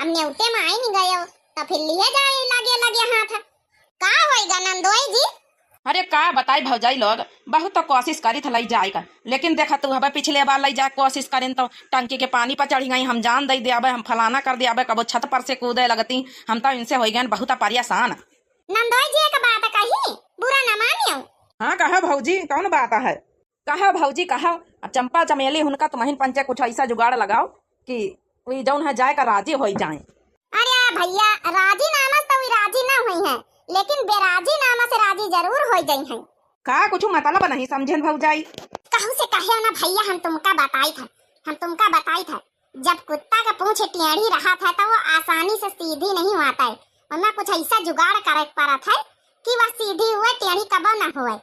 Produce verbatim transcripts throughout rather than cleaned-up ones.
अब नेवते मा आइन गयो, तो फिर लिहे जाए लगे लगे हाथ। का होइगा नंदोई जी? अरे का बताई भौजाई लोग, बहुत तो कोशिश करी था लई जाए का, लेकिन देखा तू हबे पिछले बार लई जाए कोशिश करेन तो टंकी के पानी पर चढ़ी गई, हम जान दे दे अबे, हम फलाना कर दे अबे, कबो छत पर से कूदे लगती, हम तो इनसे होई गए बहुत परेशान। नंदोई जी एक बात कही, बुरा न मानियो। हाँ कहा भौजी, कौन बात है? कहा भौजी कहा, अब चंपा चमेली हुनका तुमहिन पंचे कुछ ऐसा जुगाड़ लगाओ कि वी जौन है जाए का राजी होई जाए। अरे भैया, राजी नामा से तो वी राजी ना होई हैं, लेकिन बेराजी नामा से राजी जरूर होई जाई हैं। का कुछ मतलब नहीं समझेन भौजाई? कहूँ से कहे ना भैया, हम तुमका बताई था, हम तुमका बताई था, जब कुत्ता का पूँछ टेढ़ी रहत है तो वो आसानी से सीधी नहीं होत है, ओमा कुछ ऐसा जुगाड़ करे के पड़त है कि वह सीधी हुए, टेढ़ी कबो ना हुए।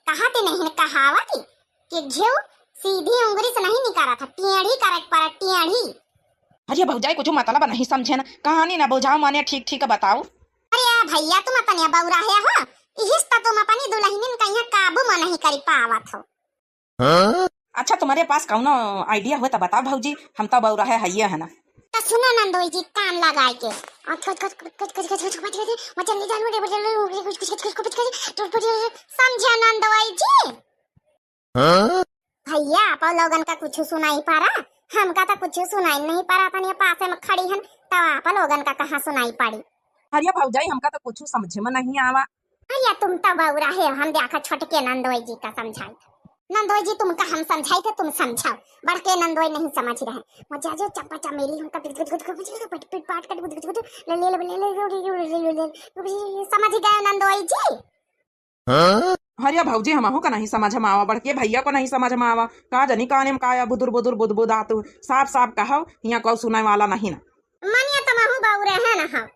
कहत नहीं कहावत कि घिउ सीधी उंगरी से नहीं निकरत है, टेढ़ी करे के पड़े, टेढ़ी। अरे भौजाई, कुछ मतलब नहीं समझेन, कहानी ना बुझाओ, माने ठीक ठीक बताओ। अरे भैया, तुम अपने बौराहे हो, इहिस त तुम अपनी दुलहिनिन कहिया काबू में नहीं करी पावत हो। हाँ? अच्छा, तुम्हारे पास कौनो idea हुए तो बताओ भौजी, हम तो बौराहे हइये है ना। तो सुनो नंदोई जी, कान लगाए के। समझे नंदोई जी? हाँ? भैया, आप लोगन का कुछ सुनाई पड़ा? हमका तो कुछ सुनाई नहीं पड़ा, तनी पासे में खड़ी हन, तब आप लोगन का कहाँ सुनाई पड़ी? अरे भौजाई, हमका तो कुछ समझ में नहीं आवा। अरे तुम तो बौराहे हो, हम देखा छोटके नंदोई जी का समझाई। नंदोई जी, तुमका हम समझाई थे, तुम समझाओ। बड़के नंदोई नहीं समझ रहे। मजा जो चप्पा चमेली उनका पिट पिट पिट पिट पिट पिट पाट कट पिट पिट पिट ले ले ले ले ले ले ले ले ले। समझ गए नंदोई जी? हाँ? अरे भौजी, हमहू का नहीं समझ में आवा, बड़के भैया को नहीं समझ में आवा। का जनी काने में काया बुदुर बुदुर बुदबुदात, साफ साफ कहो, हियाँ कोई सुने वाला नहीं ना। मनिया तो महू बौरे है ना हम।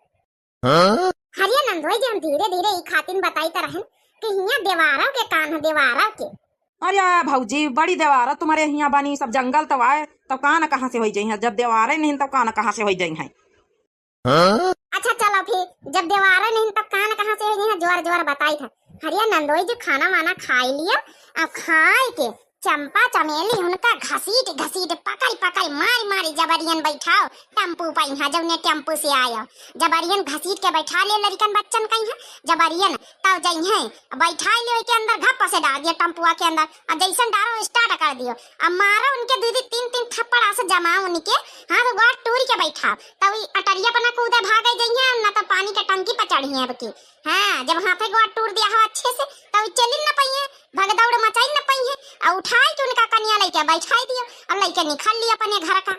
हाँ? अरे नंदोई जी, हम धीरे धीरे ई खातिन बताई त रहन कि हियाँ देवारा के कान है, देवारा के। अरे भौजी, बड़ी देवारा तुम्हारे हियाँ बनी, सब जंगल तो आए, तो कान कहाँ से होई जाई है? जब देवारे नहीं तो कान कहाँ से होई जाई है? हाँ? अच्छा चलो फिर, जब देवारे नहीं तब कान कहाँ से होई जाई है? जोर जोर बताई था। अरे नंदोई जी, खाना वाना खाई लियो, अब खाए के चंपा चमेली उनका घसीट घसीट, पकड़ पकड़, मारी मारी जबरियन बैठाओ टेम्पू पहिया, जौने टेम्पू से आयो। जबरियन घसीट के बैठा ले लड़िकन बच्चन कहीं है, जबरियन तब जइहें, बैठा ले के अंदर घप से डाल दिया टेम्पुआ के अंदर। अब जैसन डारो start कर दियो, अब मारो उनके दीदी तीन तीन थप्पड़ ऐसे जमाओ उनके, हाथ गोड़ टूर के बैठाओ, तब ई अटरिया पर ना कूदे भागे जइहें, ना तो पानी के टंकी पर चढ़िए अब की। हाँ, जब हाथे गोड़ टूर दिया हो अच्छे से, तब ई चलिन न पइहें, भगदौड़ मचाई न पइहें, और उठाई के उनका कनिया लइके बैठाई दियो, और लइके निकल लियो अपने घर का।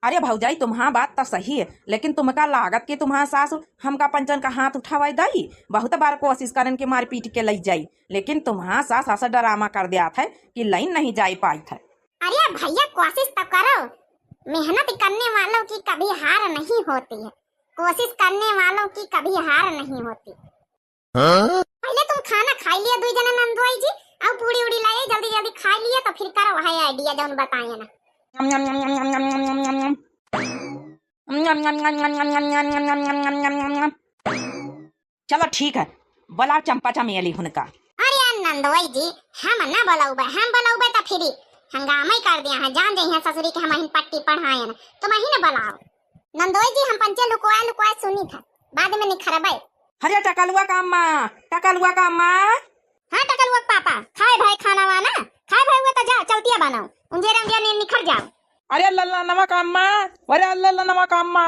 अरे भौजाई, तुम्हार बात तो सही है, लेकिन तुमका लागत कि तुम्हार सास हमका पंचन का हाथ उठावे दई? बहुत बार कोशिश करन के मार पीट के लई जाई, लेकिन तुम्हार सास ऐसा drama कर दिया था कि लइन नहीं जाई पाई था। अरे भैया, कोशिश तो करो, मेहनत करने वालों की कभी हार नहीं होती है, कोशिश करने वालों की कभी हार नहीं होती। हाँ? पहले तुम खाना खाई लिया दुई जने नंदोई जी, और पूड़ी उड़ी लाए जल्दी जल्दी खाई लिया, तो फिर करो है idea जौन बताए ना। चलो ठीक है, बुलाओ चंपा चमेली हुनका। अरे नंदोई जी, हम ना बुलाउबे, हम बुलाउबे तो फिर हंगामा ही कर दिया है, जान जइहें ससुरी के हम अहिन पट्टी पढ़ाएन, तुम अहिन बुलाओ। नंदोई जी, हम पंचे लुकवाए लुकवाए सुनी था, बाद में निखरबे। अरे टकलुआ का अम्मा, टकलुआ का अम्मा। हाँ टकलुआ के पापा, खाए भाई खाना वाना, खाए भाई हुआ तो जाओ चलतिया बनाओ, उंजेरा उंजेरा नि-, निखर जाओ। अरे लल्ला नवा का अम्मा, अरे लल्ला नवा का अम्मा।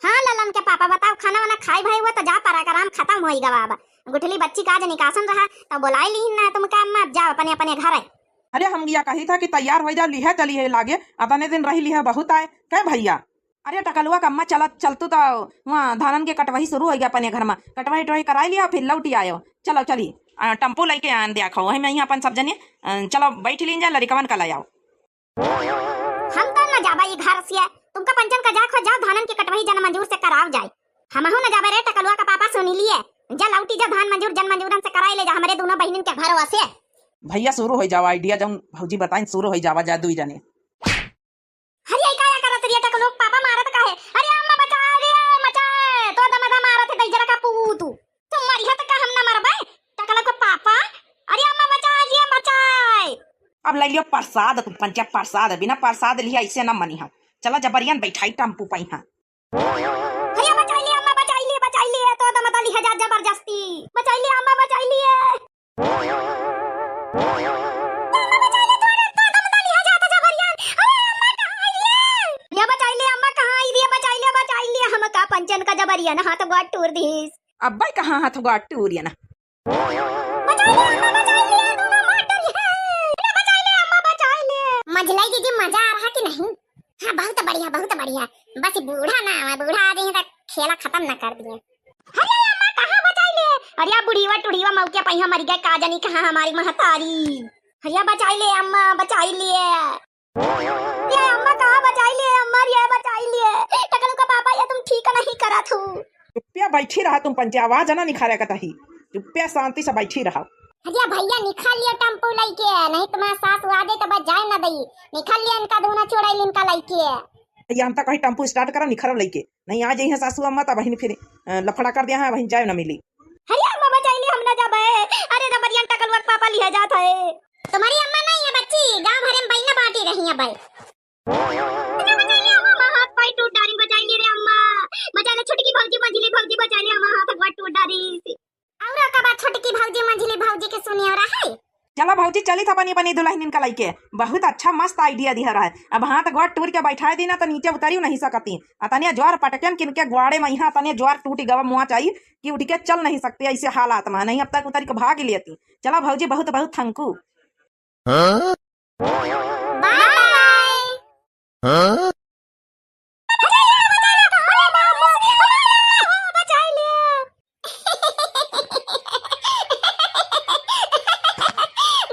हाँ ललन के पापा, बताओ खाना वाना खाए भाई हुआ तो जा, program खत्म होई गवा अब। गुठली बच्ची का आज निकासन रहा तो बुलाई ली ना तुमका अम्मा, अब जाओ अपने अपने घर। अरे हम या कही था कि तैयार हो जाओ, लिहा चली है लागे, अतने दिन रही लिहा बहुत आए, कहे भैया? अरे टकलुआ का अम्मा, चला, चल तू तो वहाँ धानन के कटवही शुरू होइगा अपने घर में, कटवही टवही कराई लिया, फिर लौटी आयो। चलो चली, अ, टेम्पू लेके आन दिया खो, वही में यहाँ अपन सब जने, अ, चलो बैठ लीन जा, लड़िकवन का ले आओ। हम तो न जाबा ई घर से, तुमका पंचन का जा खो, जाओ धानन के कटवही जन मंजूर से कराव जाए। हमहू न जाबे रे टकलुआ का पापा, सुनी लिए, जा लौटी जा धान मंजूर जन मंजूरन से कराई ले जा हमरे दोनों बहिनन के घरवा से। भैया शुरू हो जाओ idea, जौन भौजी बताइन शुरू हो जावा जा दुई जने। अरे, ई काया करत रे, टकलुआ के पापा मारत काहे? अरे, अम्मा बचा रे, बचा, तो दमदा मारत है, दई जरा का पूतू। तू मरिहा त का हम ना मरबे? टकलुआ के पापा, अरे, अम्मा बचा रे, बचा। अब ले लियो प्रसाद, तू पंचा प्रसाद, बिना प्रसाद लिहा ऐसे ना मनिहा। चला जबरियन बैठाई टेम्पू पइहा। अरे बचाई ले अम्मा, बचाई ले, बचाई ले, तो दम दली है जा जबरदस्ती। बचाई ले अम्मा, बचाई ले। अम्मा बचाई ले, तोरे तो दम दली है जा तो जबरियन। अरे अम्मा कहाँ आई रे? ये बचाई ले अम्मा, कहाँ आई रे? बचाई ले, बचाई ले, हम का पंचन का जबरियन हाथ गोड़ टूर दीस। अब्बा कहाँ हाथ गोड़ टूर ना? बचाई ले अम्मा, बचाई ले, दोनों मार डरी है। अरे बचाई ले अम्मा, बचाई ले। मझलाई दीदी, मजा आ रहा कि नहीं? हाँ, बहुत बढ़िया, बहुत बढ़िया। बस बूढ़ा ना आवे, बूढ़ा आ जाइए तो खेला खत्म ना कर दिए। अरे अम्मा, कहाँ बचाई ले? अरे बुढ़ीवा टुढ़ीवा मौके पे यहाँ मर गए, का जानी कहाँ हमारी महतारी। अरे बचाई ले अम्मा, बचाई ले। ये अम्मा कहाँ बचाई ले, अम्मा रे बचाई ले। टकलू का पापा, ये तुम ठीक नहीं करा थू। चुप्पिया बैठी रहा तुम पंचे, आवाज ना निखारे का तही। चुप्पिया शांति से बैठी रहा। अरे भैया निकाल लियो टेम्पू लइके, नहीं तुम्हारा सास आ जाए तो बस जाए ना दई। निकाल लियो इनका दूना चुड़ैल इनका लइके। भैया हम तो कहीं टेम्पू start करा निखरब लइके, नहीं आ जाइए सासू अम्मा तब बहिन फिर अ, लफड़ा कर दिया है, बहिन जाए ना मिली। अरे अम्मा बचाई ले, हम ना जाबे। अरे जबरियन टकलुआ के पापा लिहे जात है। तुम्हारी अम्मा नहीं है बच्ची, गांव भरे में बहिना बांटी रही है भाई। अरे बचाई ले अम्मा, हमार हाथ पाई टूट डारी, बचाई ले रे अम्मा। बचाई ले छोटकी भौजी, मंझली भौजी, बचाई ले, हमार हाथ पाई टूट डारी। और का बात छोटकी भौजी, मंझली भौजी के सुनियो रहा है। चला भौजी, चली था बनी बनी दुल्हनिन का लइके। बहुत अच्छा, मस्त idea दिहा रहा है। अब हाथ गोड़ टूर के बैठाए दी ना तो नीचे उतरी नहीं सकती। अतने जोर पटकेन किनके ग्वाड़े में यहाँ अतने जोर टूटी गवा मुआ चाहिए कि उठ के चल नहीं सकती ऐसे हालात में। नहीं अब तक उतर के भाग लेती। चला भौजी, बहुत बहुत thank you। हाँ? Bye bye। हाँ?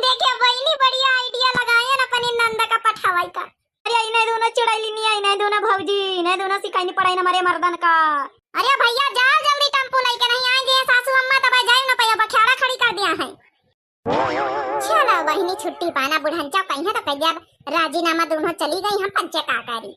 देखिए बहिनी, बढ़िया idea लगाए ना अपनी नंद का पठावाई का। अरे इन्हें दोनों चुड़ैलिनी, इन्हें दोनों भौजी, इन्हें दोनों सिखाइनी पढ़ाई ना मरे मर्दन का। अरे भैया जाओ जल्दी टेम्पू लइके, नहीं आए जे सासू अम्मा तब जाए ना पैया बखेड़ा खड़ी कर दिया है। चलो बहिनी छुट्टी पाना, बुढ़ंचा कहिए तो कहिए अब राजीनामा दोनों चली गई, हम पंचे का करी।